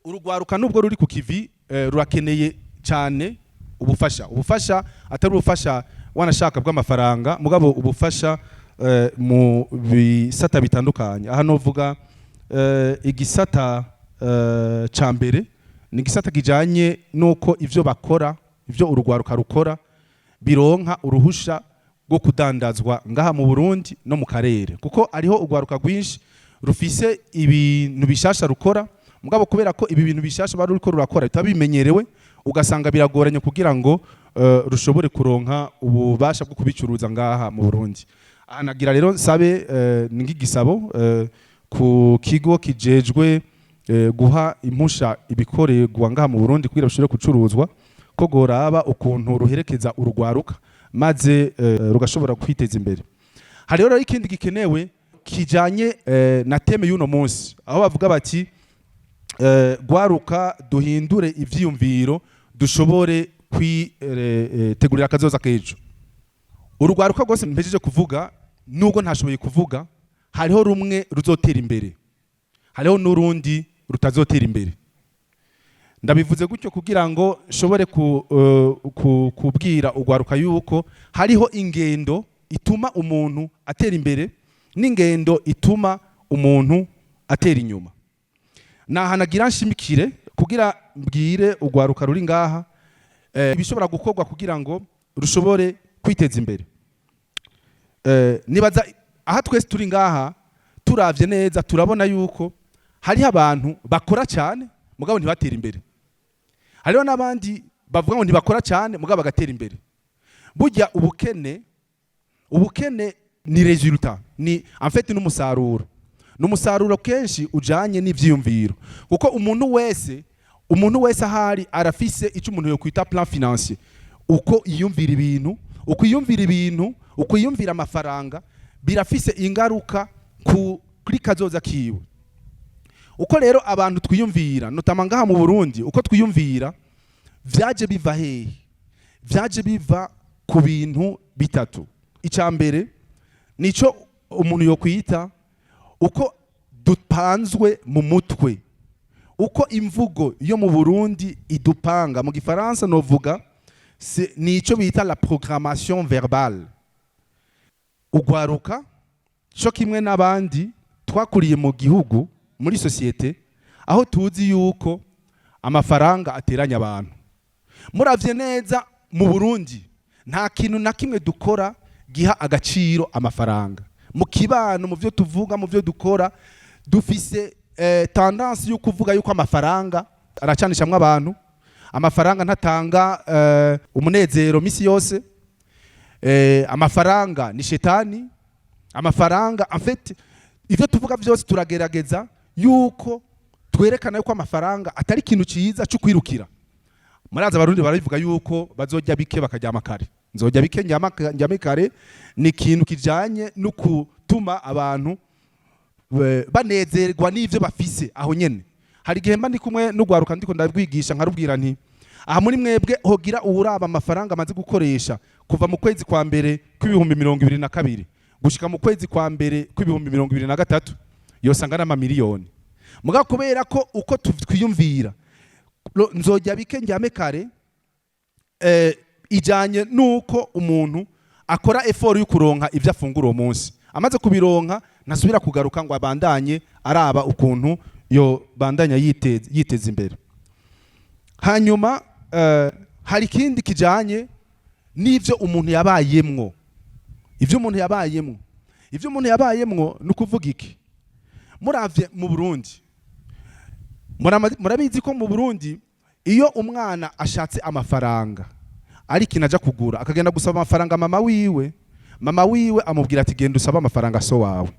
Urugwaruka nubwo ruri ku kivi, rurakeneye cyane ubufasha, ubufasha atari ubufasha wanashaka bw'amafaranga, mugabo ubufasha mu bisata bitandukanye. Aha novuga igisata ca mbere ni igisata kijanye nuko ivyo bakora, ivyo urugwaruka rukora, bironka uruhusha rwo kudandazwa ngaha mu Burundi no mu karere, kuko ariho urwaruka rwinshi rufise ibintu bishasha rukora, mugabo kubera ko ibi bintu bishasha bari ruriko rurakora bitaba bimenyerewe, ugasanga biragoranye kugira ngo rushobore kuronka ububasha bwo kubicuruza ngaha mu Burundi. Aha nagira rero nsabe, nk'igisabo ku kigo kijejwe guha impusha ibikorerwa ngaha mu Burundi kugira bishobore gucuruzwa, ko goraba ukuntu ruherekeza urugwaruka maze rugashobora kwiteza imbere. Hariho rero ikindi gikenewe kijanye na thème y'uno munsi, aho bavuga bati gwaruka, duhindure ivyiyumviro, dushobore kwitegurira akazoza k'ejo. Urugwaruka rwose mpejeje kuvuga, nubwo ntashoboye kuvuga, hariho rumwe ruzotera imbere, hariho n'urundi rutazotera imbere. Ndabivuze gutyo kugira ngo nshobore kubwira urwaruka yuko hariho ingendo ituma umuntu atera imbere n'ingendo ituma umuntu atera inyuma. Nahanagira nshimikire kugira mbwire urwaruka ruri ngaha ibishobora gukorwa kugira ngo rushobore kwiteza imbere. Nibaza aha twese turi ngaha, turavye neza, turabona yuko hariho abantu bakora cyane mugabo ntibatera imbere, hariho n'abandi bavuga ngo ntibakora cyane mugabo bagatera imbere. Burya ubukene ni résultat, ni en fait n'umusaruro, ni umusaruro kenshi ujanye n'ivyiyumviro, kuko umuntu wese ahari arafise icyo umuntu yokwita plan financier, uko yiyumvira ibintu, uko yiyumvira ibintu, uko yiyumvira amafaranga, birafise ingaruka kuri kazoza kiwe. Uko rero abantu twiyumvira, notamment ngaha mu Burundi, uko twiyumvira vyaje biva hehe? Vyaje biva ku bintu bitatu. Icya mbere nico umuntu yokwita uko dupanzwe mu mutwe, uko imvugo yo mu Burundi idupanga. Mu gifaransa novuga nico bita la programmation verbale. Ugwaruka cyo kimwe n'abandi twakuriye mu gihugu, muri société aho tuzi yuko amafaranga ateranya abantu. Muravye neza, mu Burundi nta kintu na kimwe dukora giha agaciro amafaranga. Mu kibano, mu byo tuvuga, mu byo dukora, dufise tendance yo kuvuga yuko amafaranga aracanishamwo abantu, amafaranga ntatanga umunezero misi yose, amafaranga ni shetani, amafaranga, en fait ivyo tuvuga byose turagerageza yuko twerekana yuko amafaranga atari ikintu ciza cyo kwirukira. Muraza Abarundi barabivuga yuko bazojya bike bakaryama kare. Nzojya bike ndyame kare ni ikintu kijanye no gutuma abantu banezerwa n'ivyo bafise aho nyene. Hari igihe mba ndi kumwe n'ugwaruka, ndiko ndabwigisha, nkarubwira nti: "Aha muri mwebwe hogira uwuraba amafaranga amaze gukoresha kuva mu kwezi kwa mbere kw'2022 gushika mu kwezi kwa mbere kw'2023, yosanga ari amamiliyoni." Mugabo kubera ko uko twiyumvira nzojya bike ndyame kare, ijanye nuko umuntu akora effort yo kuronka ibyo afungura uwo munsi, amaze kubironka ntasubira kugaruka ngo abandanye araba ukuntu yo bandanya yiteza imbere. Hanyuma hari ikindi kijanye n'ivyo umuntu yabayemwo. Ivyo umuntu yabayemwo ni ukuvuga iki? Muravye mu Burundi, murabizi ko mu Burundi iyo umwana ashatse amafaranga ari ikintu aja kugura, akagenda gusaba amafaranga mama wiwe, mama wiwe amubwira ati: "Genda usaba amafaranga so wawe."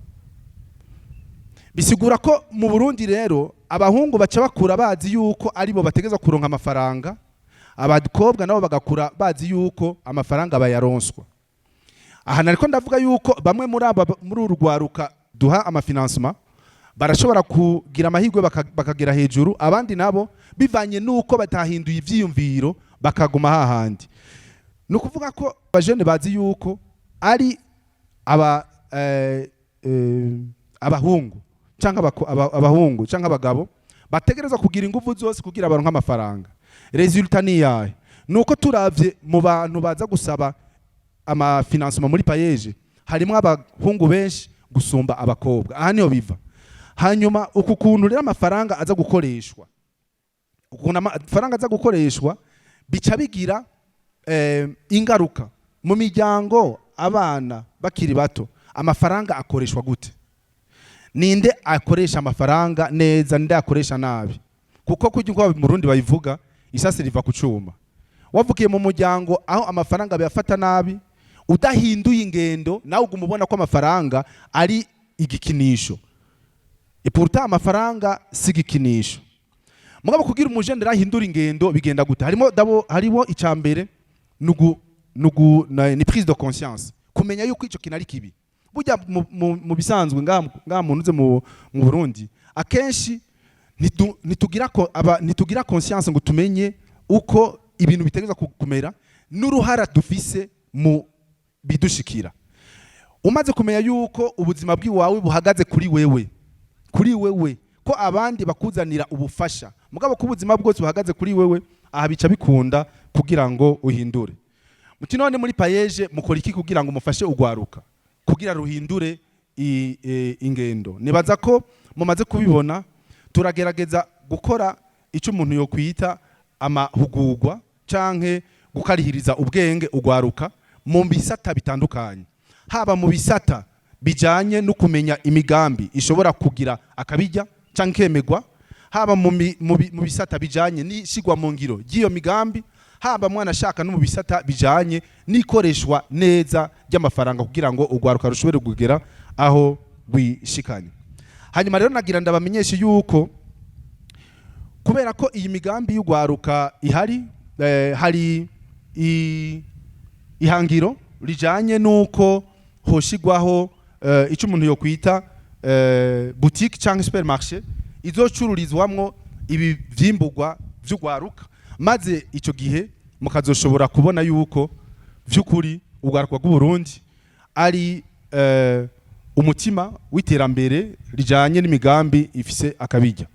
Bisigura ko mu Burundi rero abahungu baca bakura bazi yuko aribo bategeza kuronka amafaranga, abakobwa nabo bagakura bazi yuko amafaranga bayaronswa. Aha nariko ndavuga yuko bamwe muri aba, muri uru rwaruka duha amafinancement, barashobora kugira amahirwe bakagera hejuru, abandi nabo bivanye nuko batahinduye ivyiyumviro bakaguma hahandi. Ni ukuvuga ko abajene bazi yuko ari abahungu canke abahungu canke abagabo. Bategerezwa kugira ingufu zose kugira baronke amafaranga. Résultat ni yahe? Nuko turavye mu bantu baza gusaba ama financement muri PAEEJ, harimo abahungu benshi gusumba abakobwa. Aha niho biva. Hanyuma uku kuntu rero amafaranga aza gukoreshwa, ukuntu amafaranga aza gukoreshwa bica bigira ingaruka mu miryango. Abana bakiri bato, amafaranga akoreshwa gute? Ninde akoresha amafaranga neza, ninde akoresha nabi? Kuko kurya uko mu Burundi bayivuga, isasi riva ku cuma. Wavukiye mu muryango aho amafaranga bayafata nabi, udahinduye ingendo, nawe uguma ubona ko amafaranga ari igikinisho. Et pourtant amafaranga si igikinisho. Mugabo kugira umujene ahindura ingendo bigenda gute? Harimo dabo, harimo icambere nugu nugu ni prise de conscience, kumenya yuko ico kintu ari kibi. Burya mu bisanzwe ngaha munuze mu Burundi, akenshi nitugira ko aba nitugira conscience ngo tumenye uko ibintu bitegerezwa kumera n'uruhara dufise mu bidushikira. Umaze kumenya yuko ubuzima bw'iwawe buhagaze kuri wewe, kuri wewe, ko abandi bakuzanira ubufasha, mugabo ko ubuzima bwose buhagaze kuri wewe, aha bica bikunda kugira ngo uhindure. Muti none muri PAEEJ mukora iki kugira ngo mufashe ugwaruka kugira ruhindure ingendo? Nibaza ko mumaze kubibona, turagerageza gukora icyo umuntu yokwita amahugurwa canke gukarihiriza ubwenge ugwaruka mu bisata bitandukanye, haba mu bisata bijanye no kumenya imigambi ishobora kugira akabijya canke kemegwa, haba mu bisata bijanye n'ishigwa mu ngiro ry'iyo migambi, haba mwana ashaka no mu bisata bijanye n'ikoreshwa neza ry'amafaranga kugira ngo ugwaruka rushobore kugera aho rwishikanye. Hanyuma rero nagira ndabamenyeshe yuko kubera ko iyi migambi y'ugwaruka ihari, hari ihangiro rijanye nuko hoshigwaho icyo umuntu yokwita boutique cyangwa supermarché izocururizwamwo ibi vyimburwa vy'ugwaruka, maze ico gihe mukazoshobora kubona yuko vy'ukuri ugwaruka rw'u Burundi ari umutima w'iterambere rijanye n'imigambi ifise akabijya.